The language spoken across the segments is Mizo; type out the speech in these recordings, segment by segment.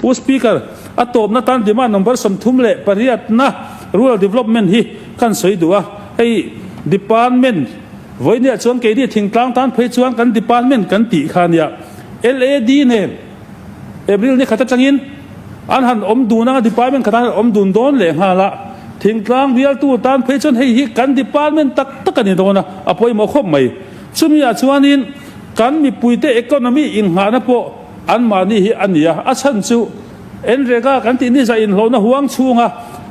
Pu Speaker, a tawpna tan demand number 38 na Rural Development hi kan sawi duh a, hei Department vawinia chuan keini thingtlang tan phei chuan kan Department kan tih kha nia. LAD nen April ni khat atangin an han awm dun anga Department khat an han awm dun dawn leh nghal a, thingtlang bialtu tan phei chuan hei hi kan Department tak tak a ni dawn a, a pawimawh khawp mai. Chumi ah chuanin kan mipuite economy inghahna pawh anmahni hi a ni a, a chhan chu NREGA kan tih ni zah inhlawhna huang chhunga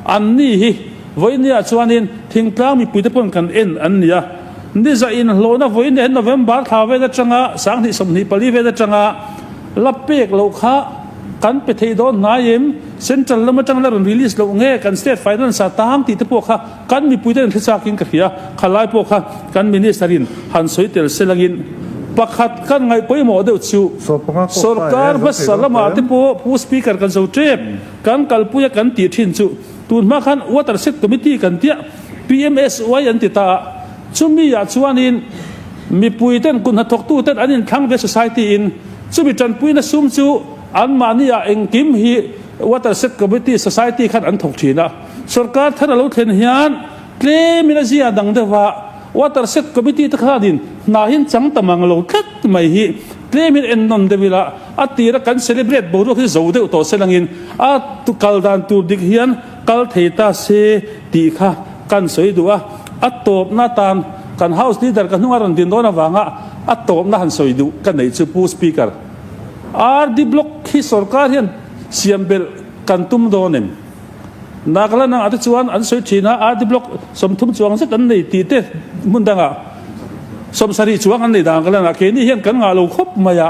anni hi vawinia chuanin thingtlang mipuite pawn kan en an ni a, ni zah inhlawhna vawinia hi November thla vel atanga 2024 vel atanga la pek loh kha kan pe thei dawn hnai em, Central lam atanga la rawn release loh nge kan State Finance ah tang tih te pawh kha kan mipuite an hre chakin ka hria, khalai pawh kha kan Minister in han sawi tel se langin pakhat kan ngaih pawimawh deuh chu sorkar hmasa lamah te pawh Pu Speaker kan zo tep kan kalpuia kan tih thin chu tun hma khan Water Set Committee kan tia PMSY an ti ta a, chumi ah chuanin mipui ten kut hnathawktu ten an inthlang ve society in chumi tanpuina sum chu anmahni ah engkim hi Water Set Committee society khan an thawk thin a, sorkar thar a lo thlen hian tlemin a zia dang deuh a. Water Set Committee te khanin hna hi an chang ta mang lo tlat mai hi tlemin en nawn deuh ila, a tira kan celebrate boruak hi zo deuh tawh se langin a kal dan tur dik hian kal thei ta se tih kha kan sawi duh a, a tawpna atan kan House Leader ka hnunga rawn din dawn avanga a tawpna han sawi duh ka neih chu Pu Speaker, RD Block hi sorkar hian siam belh kan tum dawn em? Nagaland ah te chuan an sawi thin a, RD Block 30 chuang zet an nei tih te hmun dangah 70 chuang an nei Nagaland ah keini hian kan ngah lo khawp mai a,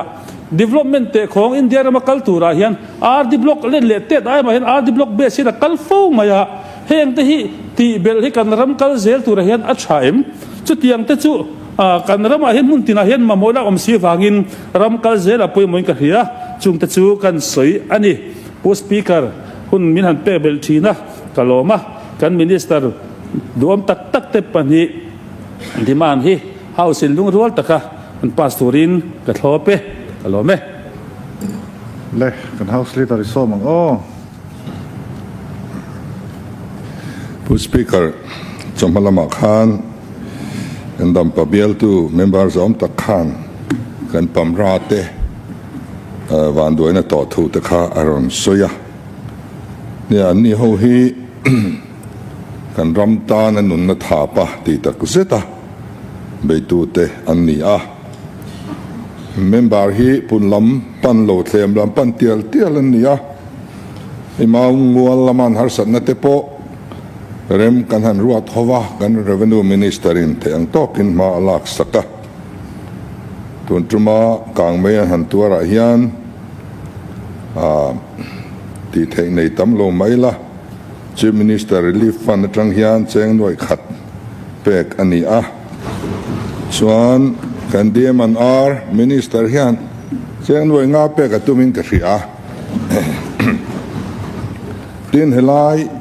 development teh khawng India rama kal turah hian RD Block len leh tet ai mah hian RD Block base hian a kal fo mai a, heng te hi tih belh hi kan ram kal zel turah hian a tha em? Chutiang te chu kan ramah hian hmun tinah hian mamawh lak awm si vangin ram kal zel a pawimawhin ka hria, chung te chu kan sawi a ni. Pu Speaker, hun min han pek belh thin a, ka lawm a, kan Minister duhawm tak tak te pahnih demand hi House in lungrual taka an pass turin ka thlawp e, ka lawm e. Le, kan House Leader i sawm ang aw. Pu Speaker, chawhma lamah khan kan dampa bialtu member zawm tak khan kan pamra te, Vanduaina tawh thu te kha a rawn sawi a, nia an ni ho hi kan ram tana nunna thapa tih tak zet a beitute an ni a, member hi pun lam pan lo thlem lam pan tial tial an ni a, i mau ngual lama an harsatna te pawh rem kan han ruat ho va, kan Revenue Minister in theih ang tawkin hma a lak sak a. Tun tuma kang mai an han tuarah hian tih theih nei tam lo mai la, Chief Minister Relief Fund atang hian cheng nuaih khat pek a ni a. Chuan kan DMNR Minister hian cheng nuaih nga pek a tumin ka hria a. Tin helai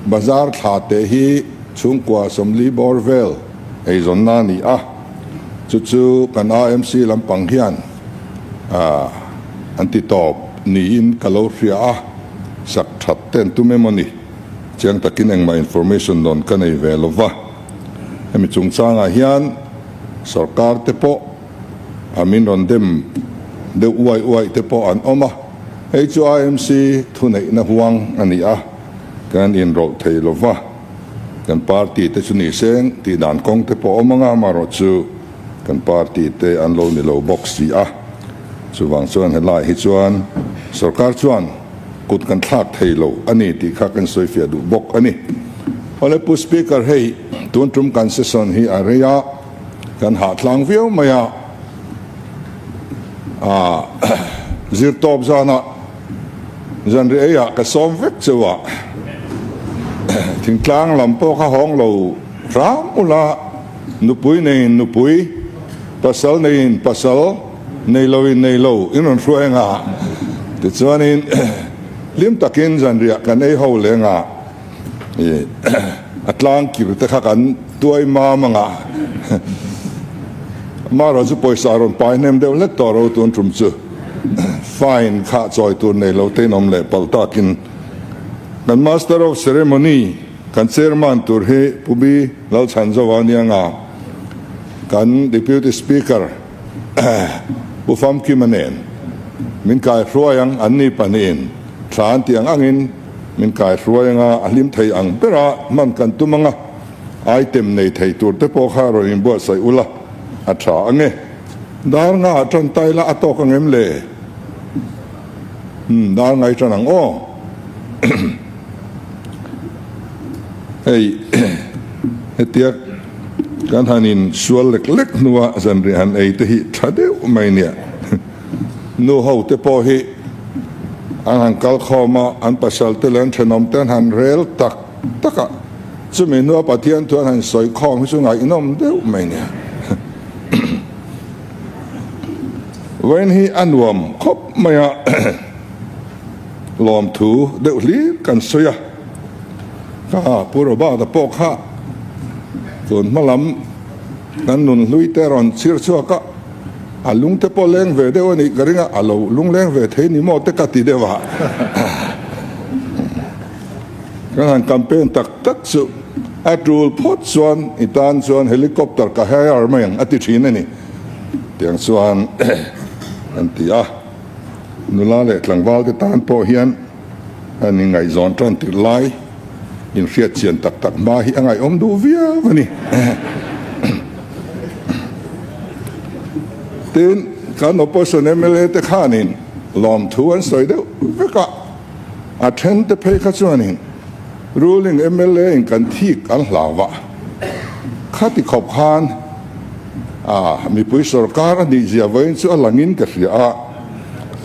bazar thla te hi chhungkua 40 bawr vel eizawnna a ni a. Chu chu kan AMC lampang hian an ti tawp niin ka lo hria a, sak that te an tum emaw ni? Chiang takin engmah information dawn ka nei ve lo va. Hemi chungchangah hian sorkar te pawh a min rawn dem deuh uai uai te pawh an awm a, hei chu AMC thuneihna huang a ni a, kan inrawlh thei lo va. Kan party te chu ni seng tih dan kawng te pawh awm anga amaherawh chu kan party te an lo ni lo bawk si a. Chuvang chuan helai hi chuan sorkar chuan kut kan thlak thei lo a ni tih kha kan sawifiah duh bawk a ni. Awle Pu Speaker hei tun tum kan session hi a rei a, kan hahtlang viau mai a, zirtawp zanah Zanriah eiah ka sawm vek cheu a, thingtlang lam pawh kha hawng lo hram ula, nupui neiin nupui, pasal neiin pasal, nei loin nei lo in rawn hruai anga, tichuanin hlim takin zanriah kan ei ho leng a, a tlang kir te kha kan tuai mam anga, amaherawhchu pawisa a rawn pai hnem deuh hlek tawh ro tun tum chu. Fine kha chawi tur nei lo te in awm leh palh takin kan Master of Ceremony kan Chairman tur hi Pu Bi Lalchhanzova ania nga kan Deputy Speaker Pu Famkima nen min kai hruai ang an ni pahnihin thla an tih ang angin min kai hruai anga a hlim thei ang bera hman kan tum anga item nei thei tur te pawh kha rawn inbuatsaih ula a tha ange. Dar nga ah tan tai la a tawk ang em le? Umm dar ngai tan ang aw. Hei hetia kan han in sual lek lek hnua zanriah han ei te hi tha deuh mai nia. Nu ho te pawh hi an han kal khawm a, an pasal te leh an thenawm te an han rel tak tak a, chumi hnua Pathian thu an han sawi khawm hi chu ngaihnawm deuh mai nia. Vawiin hi a nuam khawp mai a, lawmthu deuh hlir kan sawi a, ka Pu Robert-a pawh kha tun hma lam kan nun hlui te rawn chhir chhuak a, a lung te pawh leng ve deuh a nih ka ring a, a lo lung leng ve thei ni maw te ka ti deuh a. Kan han campaign tak tak chu a tul phawt chuan i tan chuan helicopter ka hire mai ang a ti thin a ni. Tiang chuan an ti a, nula leh tlangval te tan pawh hian an ingaihzawn tan tirh lai inhriat chian tak tak hma hi a ngaihawm duh viau a ni. Tin, kan opposition mla te khanin lawmthu an sawi deuh vek a. A then te phei kha chuanin ruling mla in kan thik an hlau a, khati khawp khan a mipui sorkar a nih zia vawiin chu a langin ka hria a,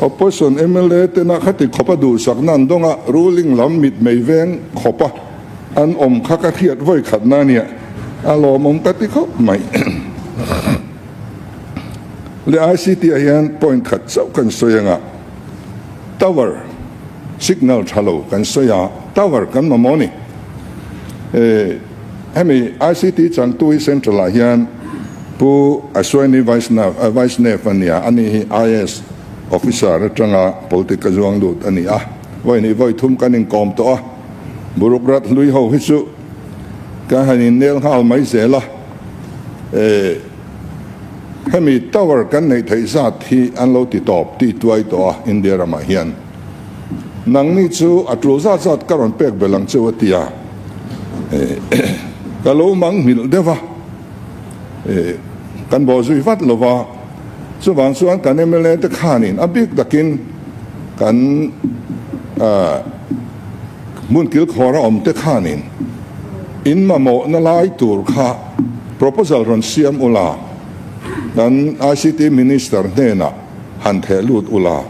opposition mla tena khati khawp a duhsakna an dawng a, ruling lam mitmei veng khawp a an awm kha ka hriat vawi khatna a nia, a lawmawm ka ti khawp mai. Le ICT ah hian point khat chauh kan sawi anga. Tower signal tha lo kan sawi a, tower kan mamawh a ni. Hemi ICT changtu hi Central ah hian Pu Ashwini Vaishnav a ni a, ani hi IAS officer atanga politic a zuang lut a ni a. Vawi hnih vawi thum kan inkawm tawh a, bureaucrat hlui ho hi chu kan han innel nghal mai zel a. Hemi tower kan neih theih zat hi an lo ti tawp ti tuai tawh a India ramah hian. Nangni chu a tul zat zat ka rawn pek belh ang cheu a ti a. Ka lo mang nghilh deuh a, kan bawh zui vat lo va. Chuvang chuan kan mla te khanin a bik takin kan hmun kilkhawr a awm te khanin in mamawhna lai tur kha Proposal rawn siam ula, kan ICT Minister hnenah han theh lut ula,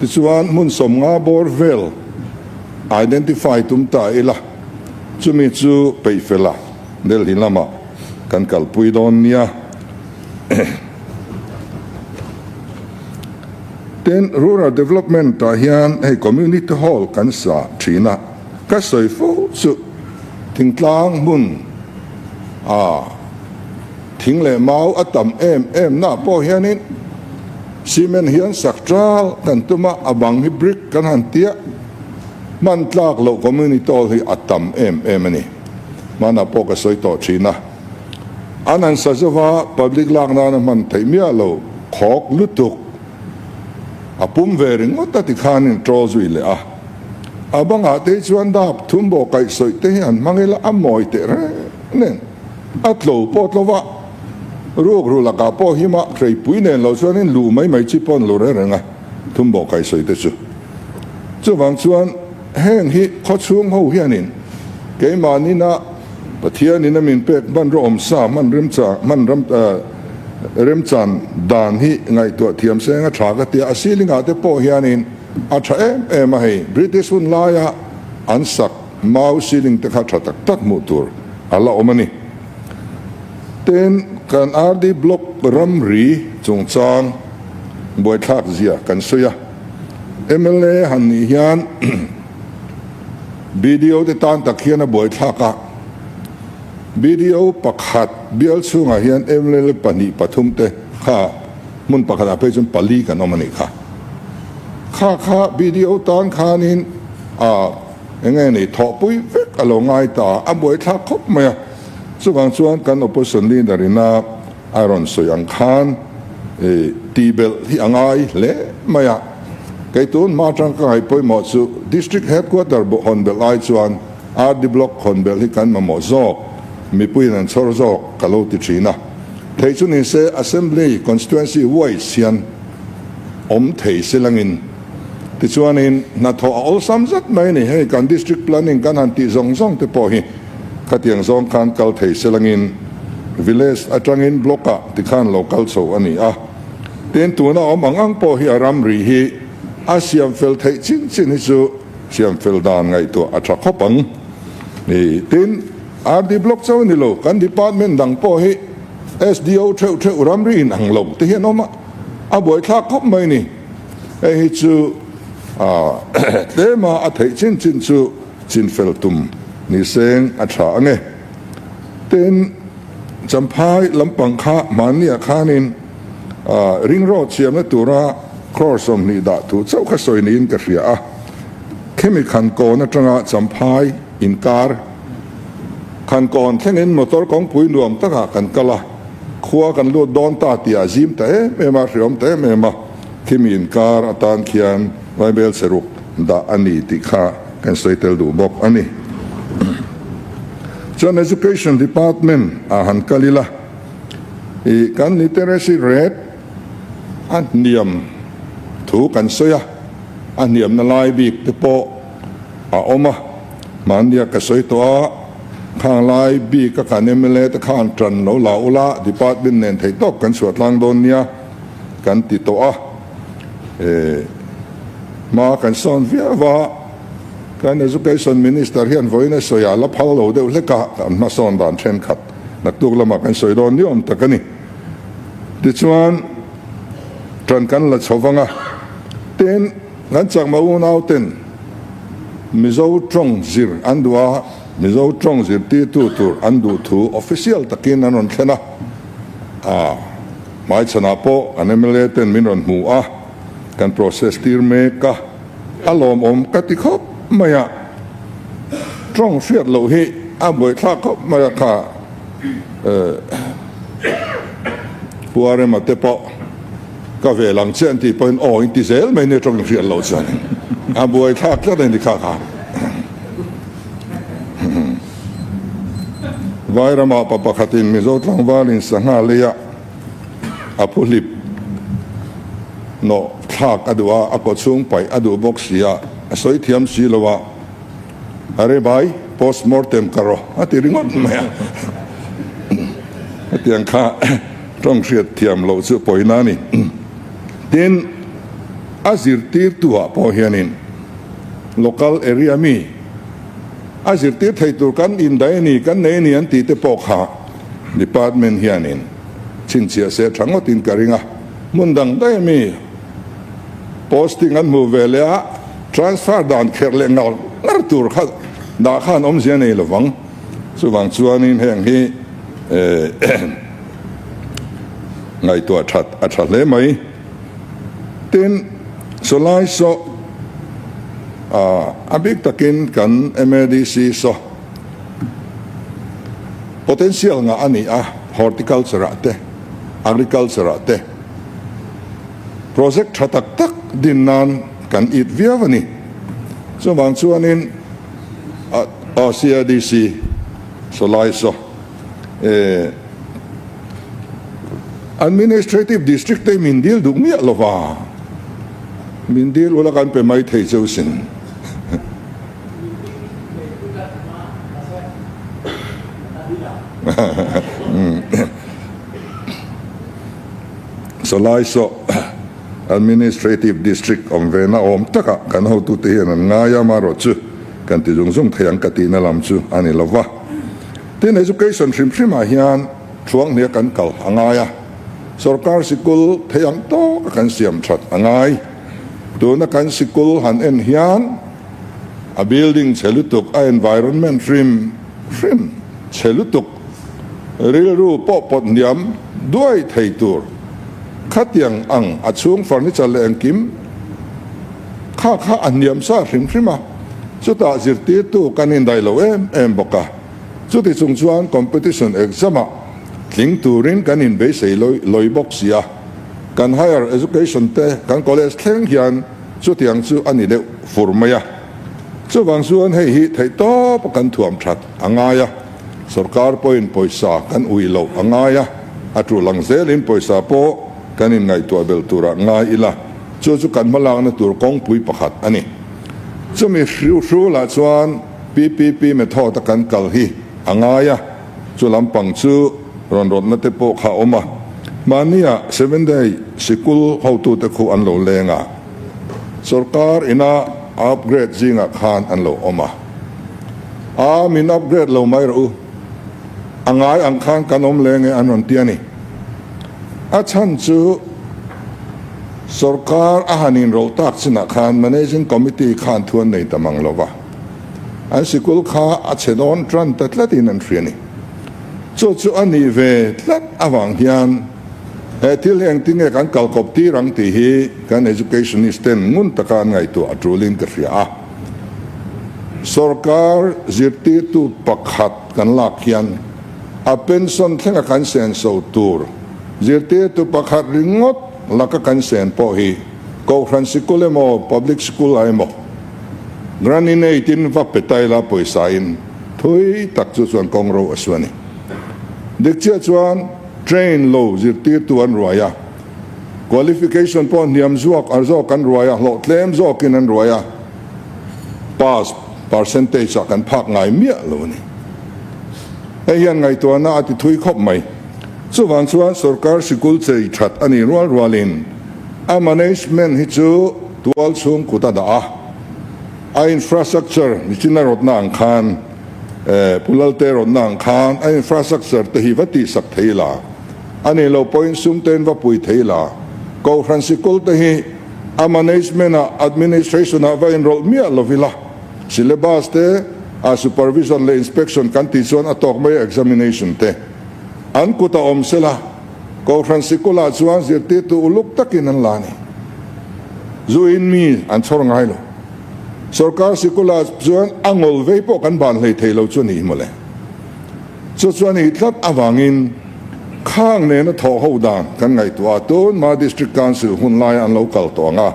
tichuan hmun 50 bawr vel identify tum ta ila, chumi chu peihfela Delhi lamah kan kalpui dawn nia. Tin, Rural Development ah hian hei Community Hall kan sa thin a, ka sawi fo chu thingtlang hmun a thing leh mau a tam em em na pawh hianin cement hian sak ṭal kan tum a, a bang hi brick kan han tia hman tlak loh community hall hi a tam em em a ni. Hmanah pawh ka sawi tawh thin a, an han sa zova public lak nana hman theih miah lo khawk lutuk a pum ve ringawt a tikhanin ṭawl zui leh a. A bangah te hi chuan dap thum bawh kaih sawih te hi an hmang ila a mawi teh reng nen a tlo pawh tlo va, ruk ru lakah pawh hima hreipui nen lo chuanin luh mai mai chi pawh an lu reng reng a, thum bawh kaih sawi te chu. Chuvang chuan heng hi khawchhung ho hianin keimahnin a Pathianin a min pek hmanraw awmsa hman remchang hman ram remchan dan hi ngaihtuah thiam seng a tha ka tia, a ceiling ah te pawh hianin A tha em em a hei, British hun laia an sak mau ceiling te kha tha tak tak hmuh tur a la awm a ni. Tin, kan RD Block ramri chungchang buaithlak zia kan sawi a, mla han nih hian BDO te tan tak hian a buaithlak a, BDO pakhat bial chhungah hian mla pahnih pathum te kha hmun pakhatah phei chuan pali kan awm a nih kha. Kha kha BDO tan khanin a enge ni thawhpui vek a lo ngai ta a, a buaithlak khawp mai a. Chuvang chuan kan opposition leader ina a rawn sawi ang khan tihbelh hi a ngai hle mai a. Kei tun hma atang ka ngaih pawimawh chu District Headquarter hawn belh ai chuan RD Block hawn belh hi kan mamawh zawk, mipuiin an chhawr zawk ka lo ti thin a. Thei chu ni se Assembly Constituency wise hian awm thei se langin tichuanin hnathawh a awlsam zet mai a ni. Hei kan District Planning kan han tih zawng zawng te pawh hi khatiang zawng khan kal thei se langin Village atangin Block ah tikhan lo kal chho a ni a. Tin tuna awm ang ang pawh hi a ramri hi a siam fel theih chin chin hi chu siam fel dan ngaihtuah a tha khawp ang. Tin RD Block chauh a ni lo, kan department dang pawh hi SDO theuh theuh ramri in ang lo te hian awm a, a buaithlak khawp mai ni. Hei hi chu tlema a theih chin chin chu chinfel tum ni seng a tha ang e. Tin, Champhai lampang kha hmanniah khanin ring road siamna tura crore 20 dah thu chauh kha sawi niin ka hria a. Khemi Khankawn atanga Champhai inkar Khankawn thlengin motor kawngpui nuam takah kan kal a, khua kan lut dawn ta tih a zim ta em em a, hriawm ta em em a, khimi inkar atan khian Vaibel cheruk dah a ni tih kha kan sawi tel duh bawk a ni. Chuan Education Department ah han kal ila, ih kan literacy rate a hniam thu kan sawi a, a hniamna lai bik te pawh a awm a, mahnia ka sawi tawh a, khang lai bik a kan mla te khan tan lo la ula, department nen theih tawp kan chhuah tlang dawn nia kan ti tawh a, eh hma kan sawn viau a, kan Education Minister hian vawiin a sawi a la phal lo deuh hlek a, kan hmasawn dan thenkhat naktuk lamah kan sawi dawn ni awm tak a ni. Tichuan tan kan la chho vang a, tin kan chakma unau ten Mizo tawng zir an duh a, Mizo tawng zirtirtu tur an duh thu official takin an rawn thlen a, a hmaichhanah pawh kan mla ten min rawn hmu a, kan process tir mek a, a lawmawm ka ti khawp mai a, tawng hriat loh hi a buaithlak khawp mai a kha. Pu Arema te pawh ka ve lang che an tih pawhin aw in ti zel mai nia tawng hriat loh chuan a buai thlak tlat a ni kha kha. Vairama pa pakhatin Mizo tlangvalin sangha leia a phuhlip nawh thlak a duh a, a kawchhung paih a duh bawk si a, a sawi thiam si lo a. Are bhai, post mortem ka rawh a ti ringawt mai a. Hetiang kha tawng hriat thiam loh chu pawina a ni. Tin, a zirtirtuah pawh hianin local area mi a zirtir thei tur kan indaih a ni, kan nei a ni an tih te pawh kha department hianin chhinchhiah se tha ngawtin ka ring a. Hmun dang daih mi posting an hmuh ve leh a, Transfer dan kherh leh ngar ngar tur kha dah khan awmzia nei lovang. Chuvang chuanin heng hi ngaihtuah that a tha hle mai. Tin, sawlai saw a bik takin kan MADC saw potential ngah a ni a, horticulture ah te, agriculture ah te. Project tha tak tak din nan kan it viau a ni. Chuvang chuanin a CADC sawlai saw eh Administrative District te min dil duh miah lova, min dil ula kan pe mai thei cheu sin. Sawlai saw Administrative District awm ve na awm takah kan hotute hian an ngai a, amaherawh chu kan ti zung zung thei ang ka tihna lam chu a ni lo va. Tin, Education hrim hrimah hian thuanghnia kan kal a ngai a, sorkar sikul thei ang tawka kan siam that a ngai. Tuna kan sikul han en hian a building chhe lutuk, a environment hrim hrim chhe lutuk, Rilru pawh pawt hniam duai thei tur khatiang ang a chhung furniture leh engkim Kha kha a hniam sa hrim hrim a, chutah zirtirtu kan indaih lo em em bawk a. Chuti chung chuan competition exam-ah tling turin kan inbeisei lawi bawk si a, kan higher education te kan college thleng hian chutiang chu a ni deuh fur mai a. Chuvang chuan hei hi theihtawp a kan thuam that a ngai a, sorkar pawhin pawisa kan ui loh a ngai a, a tul ang zelin pawisa pawh kan inngaihtuah belh turah ngai ila, chu chu kan hmalakna tur kawngpui pakhat a ni. Chumi hriu hrulah chuan PPP method a kan kal hi a ngai a, chu lampang chu rawn rawtna te pawh kha a awm a. Mahnia Seven Day sikul hotute khu an lo leng a, sorkar ina upgrade zingah khan an lo awm a. A, min upgrade lo mai rawh u, a ngai ang khan kan awm leng e an rawn ti a ni. A chhan chu sorkar a han inrawlh tak chinah khan Managing Committee khan thu an nei ta mang lo va. An sikul kha a chhe dawn tan ta tlatin an hria a ni. Chu chu a nih ve tlat avang hian he thil hi engtinge kan kalkawp tir ang tih hi kan educationist ten ngun taka an ngaihtuah a tulin ka hria a. Sorkar zirtirtu pakhat kan lak hian a pension thlenga kan senso tur zirtirtu pakhat ringawt laka kan sen pawh hi Kohhran sikul emaw public sikul ah emaw Grant-in-aid in va pe ta ila pawisa in thui tak chu chuan kawng ro a su a ni. Dik chiah chuan train lo zirtirtu an ruai a, qualification pawh hniam zuak ar zawk an ruai a, hlawh tlem zawkin an ruai a, pass percentage ah kan phak ngai miah lo a ni. Hei hian ngaihtuahna a ti thui khawp mai. Chuvang chuan sorkar sikul chei that a nih rual rualin a management hi chu tual chhung kut a dah a, a infrastructure nichina rawtna ang khan, Pu Lalte rawtna ang khan a infrastructure te hi va tihsak thei la, a nih loh pawhin sum tein va pui thei la, Kohhran sikul te hi a management ah, administration ah va inrawlh miah lo ila, syllabus te, a supervision leh inspection kan tih chuan a tawk mai a examination te an kut a awm sela. Kohhran sikulah chuan zirtirtu uluk takin an la a ni. Zuin mi an chhawr ngai lo. Sorkar sikulah chuan a ngawl vei pawh kan ban hlei thei lo chu a ni hi mawle. Chu chuan i tlat avangin khang nena thawh ho dan kan ngaihtuah a, tunma District Council hun laia an lo kal tawh ang a,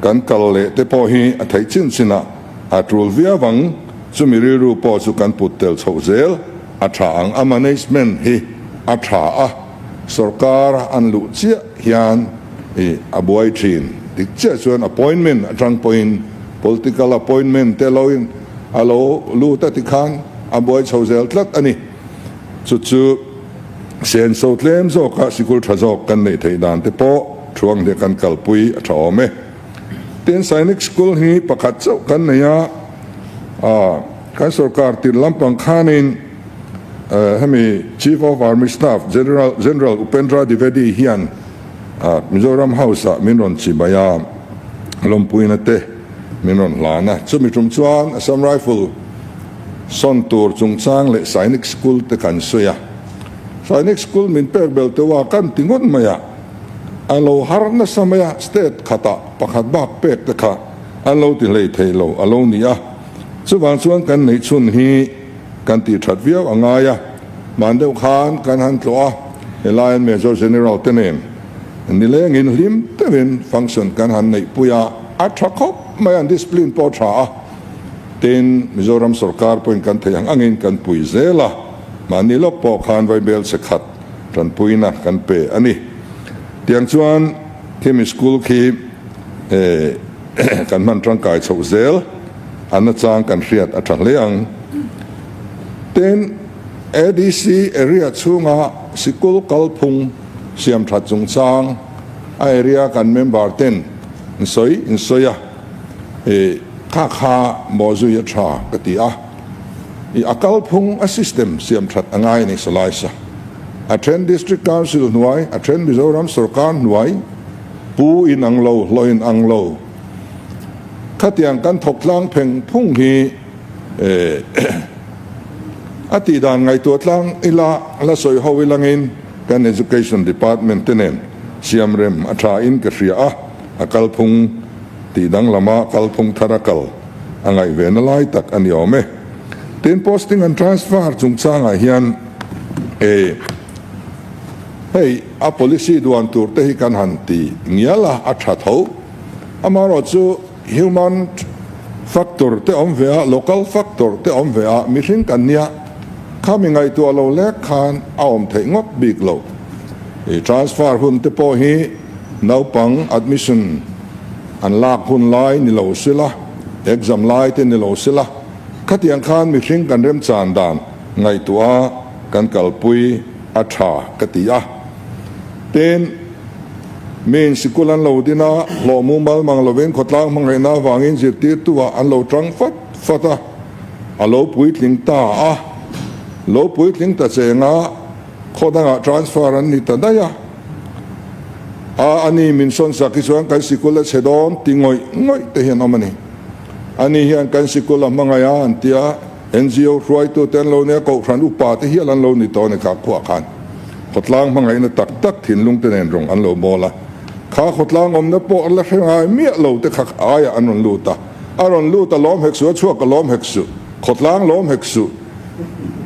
kan kal leh te pawh hi a theih chin chinah a tul viau ang, chumi rilru pawh chu kan put tel chhoh zel. A tha ang a management hi a tha a, sorkar an luh chiah hian i a buai thin. Dik chiah chuan appointment atang pawhin political appointment te lo in a lo lut a tikhan a buai chho zel tlat a ni. Chu chu senso tlem zawka sikul tha zawk kan neih theih dan te pawh thuang hliah kan kalpui a tha awm e. Tin Sainik School hi pakhat chauh kan nei a, Kan sorkar tir lampang khanin hemi Chief of Army Staff General General Upendra Dwivedi hian Mizoram House ah min rawn chibai a, lawmpuina te min rawn hlan a. Chumi tum chuan Assam Rifle sawn tur chungchang leh Sainik School te kan sawi a. Sainik School min pek bel teuh a kan ti ngawt mai a, a lo har nasa mai a, state khatah pakhat bak pek te kha an lo ti hlei thei lo a lo ni a. Chuvang chuan kan neih chhun hi kan tih that viau a ngai a, hman deuh khan kan han tlawh a, helaiin Major General te nen nilengin hlim deuhin function kan han neihpui a, a tha khawp mai, an discipline pawh a tha a, tin Mizoram sorkar pawhin kan theih ang angin kan pui zel a, mahni lawk pawh khan vaibel che khat tanpuina kan pe a ni. Tiang chuan khimi school khi kan hman tangkai chhoh zel a nachang kan hriat a tha hle ang. Tin, ADC area chhunga sikul kalphung siam that chungchang a area kan member ten in sawi in sawi a, i kha kha maw zui a tha ka ti a, i a kalphung a system siam that a ngai a ni Salaisa. A then District Council hnuai, a then Mizoram sorkar hnuai, Pu in ang lo, hlawh in ang lo. Khatiang kan thawk tlang pheng phung hi a tih dan ngaihtuah tlang ila, la sawi ho ilangin kan Education Department te nen siamrem a tha in ka hria a, a kalphung tih. tih danglama kalphung thara kal a ngaih ve na lai tak a ni awm e. Tin, posting and transfer chungchangah hian e hei a policy duan tur te hi kan han ti ngial a, a tha tho. Amaherawhchu human factor te awm ve a, local factor te awm ve a, mihring kan nia, khami ngaihtuah lo lek khan a awm theih ngawt bik lo. I transfer hun te pawh hi naupang admission an lak hun lai ni lo sila, exam lai te ni lo sila, khatiang khan mihring kan remchan dan ngaihtuah a kan kalpui a tha ka ti a. Tin, miin sikul an lo din a, hlawh mumal mang lovin khawtlang hmangaihna avangin zirtirtu ah an lo tang fat fat a, a lo puitling ta a, lo puitling ta cheng a, Khaw dangah transfer an ni ta daih a, a ani min sawn sak hi chuan kan sikul a chhe dawn ti ngawih ngawih te hian awm a ni. Ani hian kan sikul a hmangaih a an ti a, NGO hruaitute an lo nia, Kohhran upa te hial an lo ni tawh a ni kha khuah khan. Khawtlang hmangaihna tak tak thinlung te nen rawng an lo bawl a, kha khawtlang awmna pawh an la hre ngai miah lo te kha aiah an rawn lut a, a rawn lut a lawm hek suh, a chhuak a lawm hek suh, khawtlang lawm hek suh.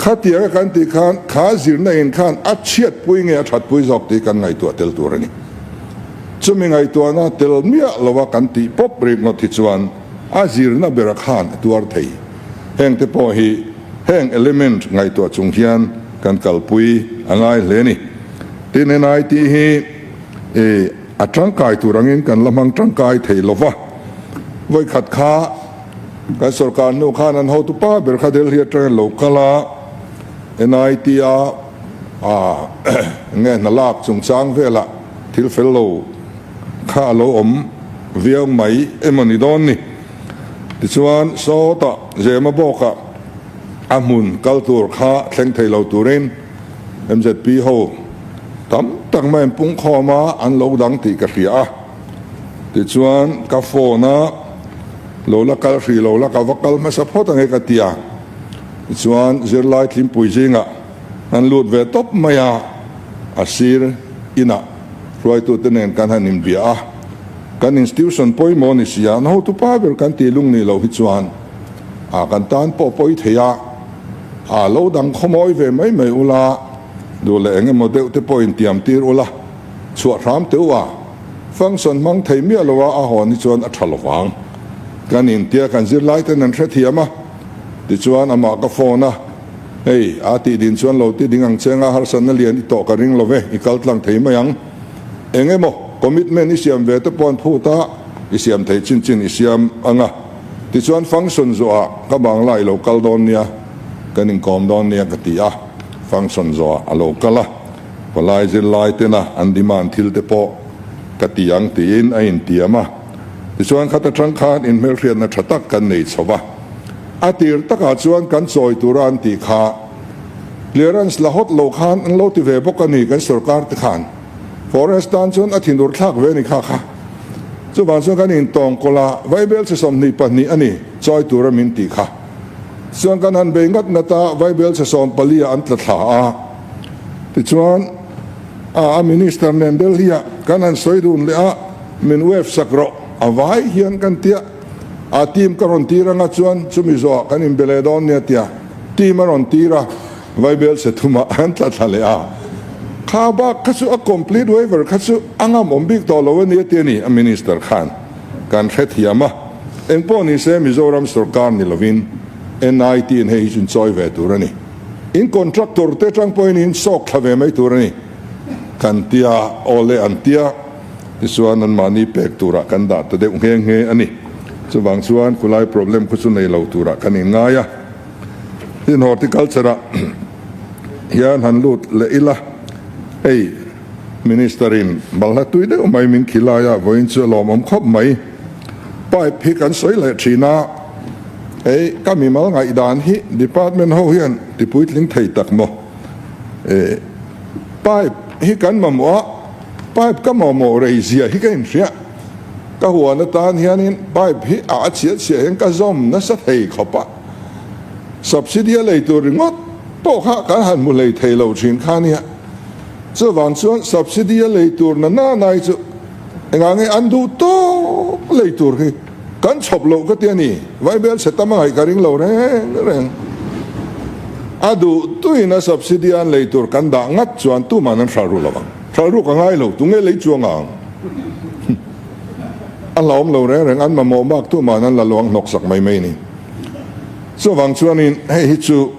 Khatianga kan tih khan kha zirna in khan a chhiatpui nge a thatpui zawk tih kan ngaihtuah tel tur a ni. Chumi ngaihtuahna tel miah lova kan tih pawp rikngawt hi chuan a zirna bera khan a tuar thei. Hengte pawh hi heng element ngaihtuah chung hian kan kalpui a ngai hle a ni. Tin, NIT hi a tangkai tur angin kan la hmang tangkai thei lova, vawikhat kha, Kan sorkar hnu khan an hotu pa ber kha Delhi atangin lo kal a, NIT a nge hna lak chungchang velah thil fel lo kha a lo awm viau mai emaw ni dawn ni. Tichuan sawtah Zema bawkah a hmun kal tur kha thleng thei lo turin MZP ho tam tak mai an pungkhawm a, an lo dang tih ka hria a. Tichuan ka phone a lo la kal hrih lo la ka va kal hmasa phawt ange ka ti a, tichuan zirlai tlimpui zingah an lut ve tawp mai a, a sir inah hruaitute nen kan han inbia a, kan institution pawimawh ni si a, an hotupa ber kan tih lung nih loh hi chuan a kan tan pawh pawi thei a, a lo dang khawmawi ve mai mai ula, duh leh eng emaw deuh te pawh intiam tir ula, chhuah hram teuh a. Function hmang thei miah lo a, a hawn hi chuan a tha lo vang. Kan intia kan zirlai ten an hrethiam a, tichuan amah ka phone a, Hei, a tih din chuan lo ti ding ang che nga harsatna lian i tawh ka ring lo ve, i kal tlang thei mai ang. Eng emaw commitment i siam ve te pawh an phut a, i siam thei chin chin i siam ang a. Tichuan function zawhah ka bangla i lo kal dawn nia, kan inkawm dawn nia ka ti a, function zawhah a lo kal a. Palai zirlai tena an demand thil te pawh ka ti ang tiin a intiam a. Tichuan khat atang khan inhmelhriatna tha tak kan nei chho va. A tir takah chuan kan chawi tura an tih kha clearance la hawt lo khan an lo ti ve bawk a ni kan sorkar te khan. Forest tan chuan a thinur thlak ve a ni kha kha. Chuvang chuan kan intawng kawlh a, Vaibel chhe 22 a ni chawi tura min tih kha. Chuan kan han bei ngat ngat a, Vaibel chhe 14 ah an tla thla a. Tichuan, a a Minister nen Delhi ah kan han sawi dun leh a, min wave sak rawh, a vai hian kan tia, a team ka rawn tir anga chuan chumi zawhah kan inbe leh dawn nia tia team a rawn tir a, Vaibel chhe thumah an tla thla leh a. Kha bak kha chu a complete waiver kha chu a ngamawm bik tawh lo a ni a ti a ni, a Minister khan kan hrethiam a. Engpawh ni se Mizoram sorkar ni lovin NIT in hei hi chu inchawi ve tur a ni. In contractor te tang pawhin in sawk thla ve mai tur a ni. Kan tia, aw le an tia, tichuan anmahni pek turah kan dah ta deuh nghe nghe a ni. Chuvang chuan khulai problem khu chu nei lo turah kan inngai a. Tin horticulture ah hian han lut leh ila, hei Minister in balhla tui deuh mai min khi lai a, vawiin chu a lawmawm khawp mai. Pipe hi kan sawi leh thin a, hei ka mimal ngaihdan hi department ho hian ti puitling thei tak maw? E pipe hi kan mamawh a, pipe ka mamawh rei zia hi ka inhria. Ka huan atan hianin pipe hi a chhiat chhiah hian ka zawm nasa thei khawp a, subsidy a lei tur ringawt pawh kha kan han hmu hlei thei lo thin kha nia. Chuvang chuan subsidy a lei tur na na nai chu engah nge an duh tawk? tawk lei tur hi kan chhawp loh ka ti a ni. Vaibel chhe tam a ngaih ka ring lo reng reng. A duh tuin a subsidy an lei tur kan dah ngat chuan tuman an hral ru lo ang. Hral ruk a ngai lo, tunge lei chuang ang? A hlauhawm lo reng reng, an mamawh bak tuman an la lo ang hnawksak mai mai ni. Chuvang chuanin hei hi chu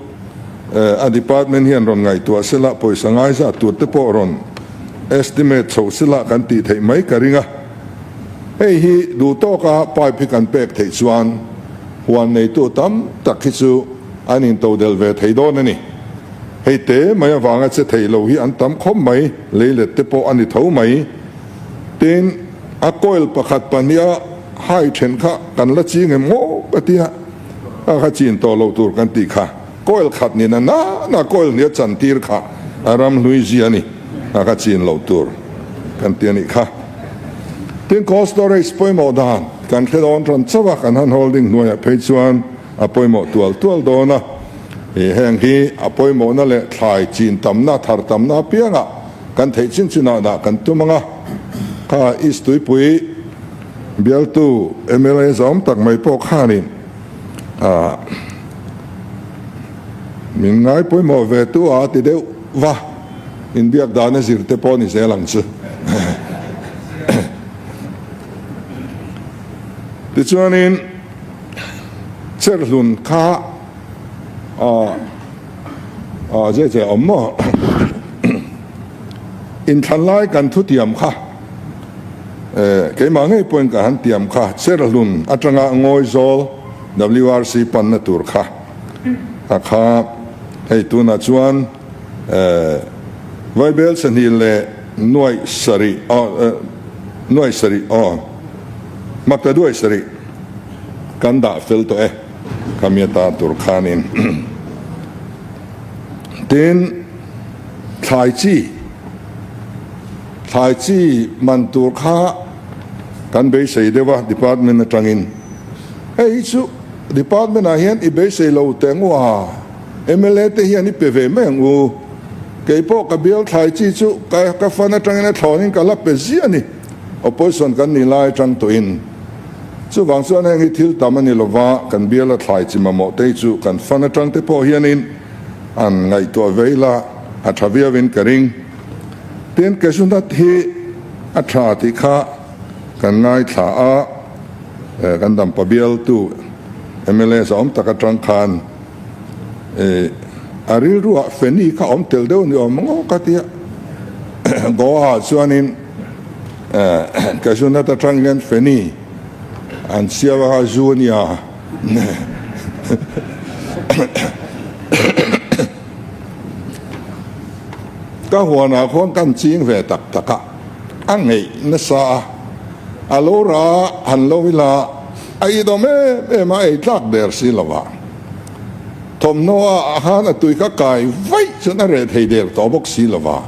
a department hian rawn ngaihtuah sela, pawisa ngaizat tur te pawh rawn estimate chho sela kan tih theih mai ka ring a. Hei hi duh tawka pipe hi kan pek theih chuan huan neitu tam tak hi chu an intodelh ve thei dawn a ni. Hei te mai avanga che thei lo hi an tam khawp mai, leilet te pawh a ni tho mai. Tin, a coil pakhat pahniha hai then kha kan la ching em maw ka tia, a kha chin tawh lo tur kan tih kha. Coil khat ni na na na coil hnih a chan tir kha a ram hlui zia a ni, a kha chin lo tur kan ti a nih kha. Tin, cold storage pawimawh dan kan hre dawn tan chauh a, kan han holding hnuaiah phei chuan a pawimawh tual tual dawn a. Heng hi a pawimawhna leh thlai chin tamna, thar tamna apiangah kan theih chin chinah dah kan tum ang a, kha East Tuipui bialtu mla zawm tak mai pawh khanin min ngai pawimawh ve tu a ti deuh va, inbiak dana zir te pawh ni zel ang chu. Tichuanin Cherhlun kha Aw zeh zeh awm maw? Inthlan lai kan thu tiam kha keimah ngei pawhin ka han tiam kha Cherhlun atanga Ngawizawl WRC panna tur kha a kha hei tunah chuan Vaibel sahnih leh nuaih sarih aw nuaih sarih aw hmata duaih sarih kan dah fel tawh e. Khami ata tur khanin tin thlai chi thlai chi man tur kha kan beisei deuh a department atangin hei hi chu department ah hian i beisei lo teh ang u a mla te hian i pe ve mai ang u keipawh ka bial thlai chi chu ka fan atangin a thlawnin ka la pe ziah a ni opposition kan nih lai atang tawhin. Chuvang chuan heng hi thil tam a ni lova, kan biala thlai chi mamawh te hi chu kan fan atang te pawh hianin an ngaihtuah ve ila a tha viauin ka ring. Tin, cashew nut hi a tha tih kha kan ngaithla a, kan dampa bialtu mla zawm tak atang khan a rilruah feni kha awm tel deuh ni awm ngawk a tia. Goa ah chuanin Cashew nut atang hian feni an siam a kha zu a nia. Ka huanah khuan kan ching ve tak tak a, a ngeih nasa a, a lo ra han lo ila a idawm em em a, ei tlak der si lo va. Thawmhnaw ah khan a tui kha kai vaih chuan a reh thei der tawh bawk si lo va.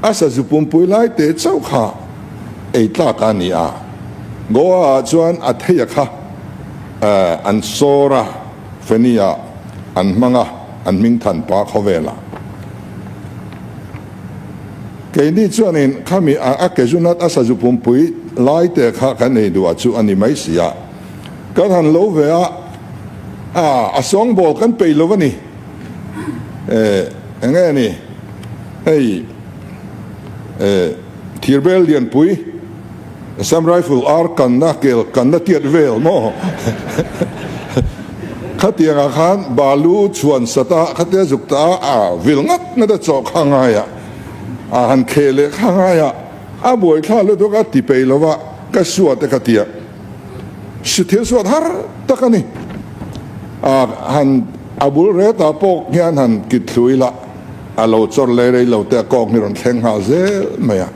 A sazu pumpui lai te chauh kha ei tlak a ni a, Goa ah chuan a theia kha an sawr a, Feni ah an hmang a, an hming than pa khawvelah. Keini chuanin khami a cashew nut a sazu pumpui lai te kha kan ei duh a chu a ni mai si a, kan han lo ve a, a sawngbawl kan peih lo a ni. Eng nge ni? Hei Thirbel Lianpui Assam Rifle ar kanna kel kanna tiat vel maw? Khatiangah khan balu chhuan sat a, khatia zuk ta a, a vil ngat ngat a chaw kha ngai a, a han kheh leh kha ngai a, a buaithla lutuk a ti peih lo va, ka suat e ka tia. Thil suat har tak a ni. A han a bul retah pawh hian han kit thlu ila a lo chawr leh rei lo te a kawng hi rawn thleng nghal zel mai a,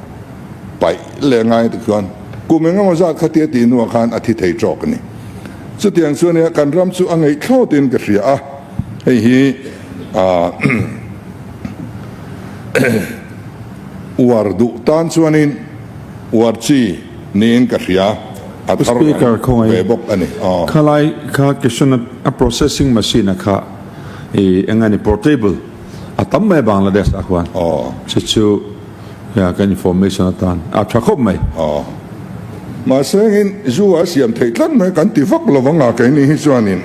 paih leh ngai te chuan kum eng emaw zat khatia tih hnuah khan a thi thei tawk a ni. Chutiang chu ania kan ram chu a ngeih thlawtin ka hria a, hei hi uar duh tan chuanin uar chi niin ka hria. A thar Speaker reng ve bawk a ni. Khawngaih khalai kha cashew nut a processing machine a kha i eng a ni portable a tam mai Bangladesh ah khuan chu chu kan information atan a tha khawp mai. Mahse engin zu a siam theih tlat mai kan ti vak lo vang a keini hi chuanin.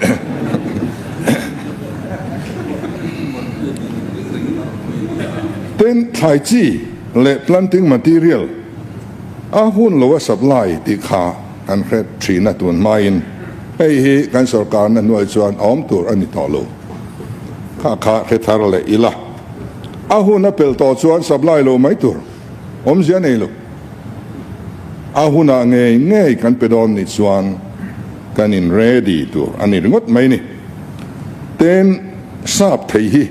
Tin, thlai chi leh planting material a hun lo a supply tih kha kan hre thin a tun hmain hei hi kan sorkarna hnuai chuan a awm tur a ni tawh lo. Kha kha hre thar leh ila a hun a pel tawh chuan supply lo mai tur awmzia nei lo. A hunah ngei ngei kan pe dawn nih chuan kan in ready tur a ni ringawt mai ni. Tin, sap thei hi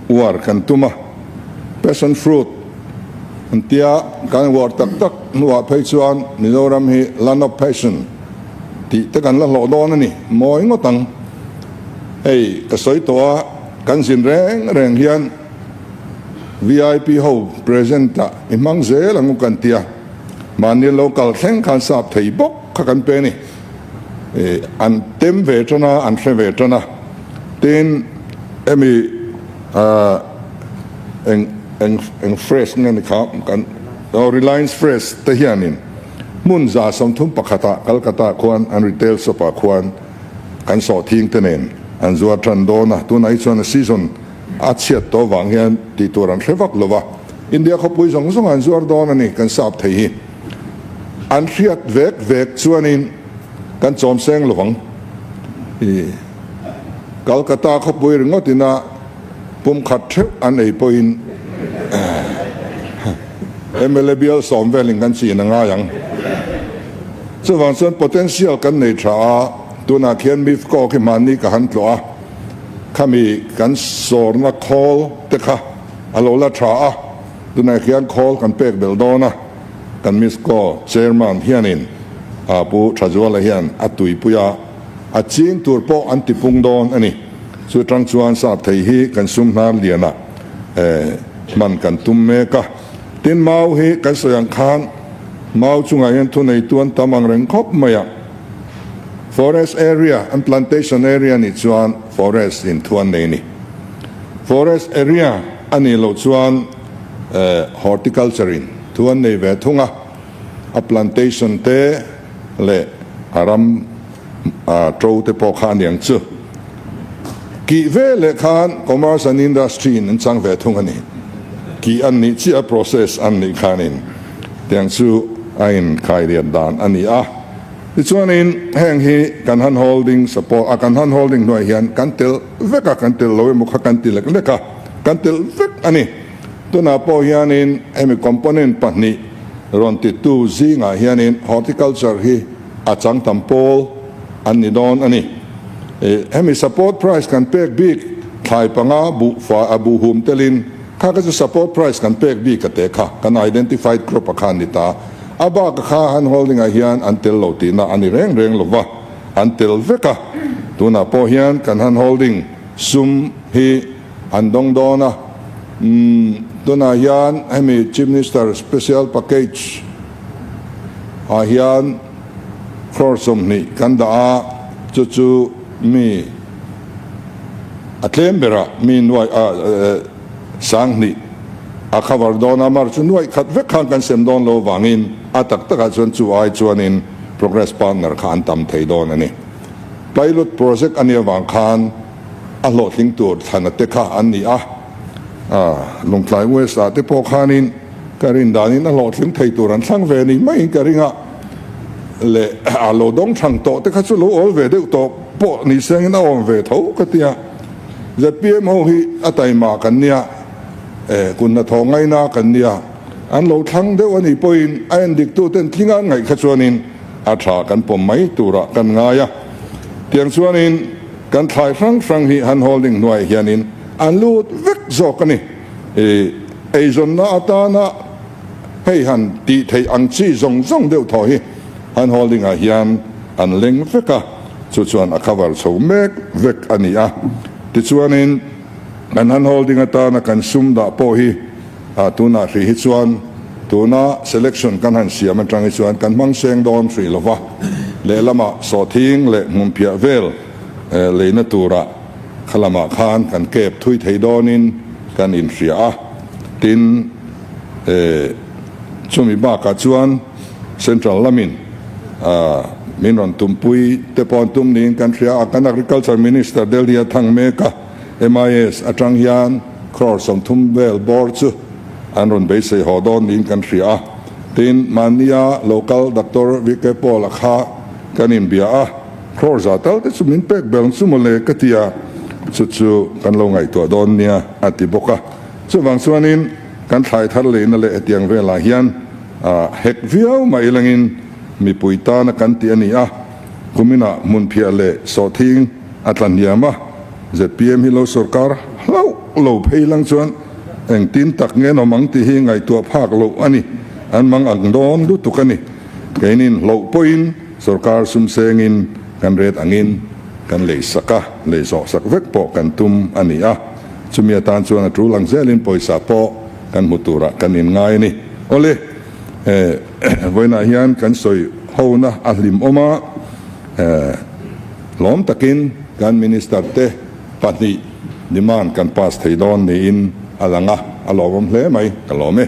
uar kan tum a, passion fruit an tia kan uar tak tak hnuah phei chuan Mizoram hi land of passion tih te kan la hlawh dawn a ni mawi ngawt ang. Hei ka sawi tawh a, kan zin reng reng hian VIP ho present ah i hmang zel ang u kan tia, mahni lo kal thleng khan sap thei bawk kha kan pe a ni. An tem ve tan a, an hre ve tan a, tin hemi eng eng eng fresh nge ni kha kan aw Reliance Fresh te hianin hmun 31 ah Calcutta khuan an retail shop ah khuan kan sawhthing te nen an zuar tan dawn a, tunah hi chuan a season A chhiat tawh vang hian tih tur an hre vak lo va, India khawpui zawng zawng an zuar dawn a ni, kan sap thei hi. An hriat vek vek chuanin kan chawm seng lo vang. I Calcutta khawpui ringawt ina pum khat theuh an ei pawhin mla bial sawm velin kan chin a ngai ang. Chuvang chuan potential kan nei tha a, tunah khian MIFCO khi hmanni ka han tlawh a. Khami kan sawrna khawl te kha a lo la tha a, tunah khian khawl kan pek belh dawn a, kan Misco Chairman hianin a Pu Thazuala hian a tuipui a, a ching tur pawh an tipung dawn a ni. Chu tang chuan sap thei hi kan sum hnar lianah hman kan tum mek a. Tin, mau hi kan sawi ang khan mau chungah hian thuneitu an tam ang reng khawp mai a. Forest area an plantation area nih chuan forest in thu an nei a ni. Forest area a nih loh chuan horticulture in thu an nei ve thung a, a plantation te leh a ram to te pawh kha a niang chu. Kih ve leh khan commerce and industry in an chang ve thung a ni. Kih an nih chiah a process an nih khanin tiang chu a inkhai lian dan a ni a. Tichuanin heng hi kan hand holding support a, kan hand holding hnuaiah hian kan tel vek a, kan tel lo emaw kha kan ti lek lek a, kan tel vek a ni. Tunah pawh hianin hemi component pahnih rawn titu zingah hianin horticulture hi a chang tam pawl an ni dawn a ni. Hemi support price kan pek bik thlai panga buh fai a buh hum telin kha kha chu support price kan pek bik a te kha kan identified crop a kha a ni ta. A bak a kha hand holding ah hian an tel lo tihna a ni reng reng lo va, an tel vek a. Tunah pawh hian kan hand holding sum hi an dawng dawn a. Umm tunah hian hemi Chief Minister Special Package ah hian crore 20 kan dah a, chu chu mi a tlem berah mi nuai ah 2000 a cover dawn a, mar chu nuaih khat vek khan kan sem dawn lo vangin a tak takah chuan chu ai chuanin progress partner kha an tam thei dawn a ni. Pilot project a nih avang khan a hlawhtling tur thlana te kha an ni a, Lungtlai West ah te pawh khanin ka rin danin a hlawhtling thei tur an thlang ve ni maiin ka ring a, leh a lo dawng thang tawh te kha chu lo awl ve deuh tawh pawh ni sengin a awm ve tho ka ti a. Zpm ho hi a taima kan nia, kun hnathawh ngaina kan nia, an lo thlang deuh a nih pawhin a endiktu ten tlinga an ngaih kha chuanin a tha kan pawm mai turah kan ngai a. Tiang chuanin kan thlai hrang hrang hi hand holding hnuaiah hianin an lut vek zawk a ni. Eizawnna atana hei han tih theih ang chi zawng zawng deuh thaw hi hand holding ah hian an leng vek a. Chu chuan a cover chho mek vek a ni a. Tichuanin kan hand holding atana kan sum dah pawh hi tunah hrih hi chuan tuna selection kan han siam atang hi chuan kan hmang seng dawn hrih lo va, lehlamah sawhthing leh hmunphiah vel leina turah kha lamah khan kan kep thui thei dawnin kan inhria a. Tin, chumi bakah chuan central lamin. Min rawn tumpui te pawh an tum niin kan hria a, kan Agriculture Minister Delhi a thang mek a, MIS atang hian crore 30 vel bawr chu an rawn beisei haw dawn niin kan hria a. Tin, mahnia local Doctor VK Paul a kha kan inbia a, crore za tal te chu min pek bel chu mawle ka ti a, chu chu kan lo ngaihtuah dawn nia a ti bawk a. Chuvang chuanin kan thlai thar leina leh hetiang velah hian hek viau mai langin mipui tana kan tih a ni a, kuminah hmunphiah leh sawhthing a tla hniam a, zpm hi lo sorkar hlauh lo phei lang chuan engtin tak nge an awm ang tih hi ngaihtuah phak loh a ni, an mang ang dawn lutuk a ni. Keinin hlauh pawhin sorkar sum sengin kan ret angin kan lei sak a, lei zawh sak vek pawh kan tum a ni a, chumi atan chuan a tul ang zelin pawisa pawh kan hmu turah kan inngai a ni. Awle. Vawiinah hian kan sawi hona a hlim awm a, hlawm takin kan Minister te pahnih demand kan pass thei dawn niin a lang a, a lawmawm hle mai, ka lawm e.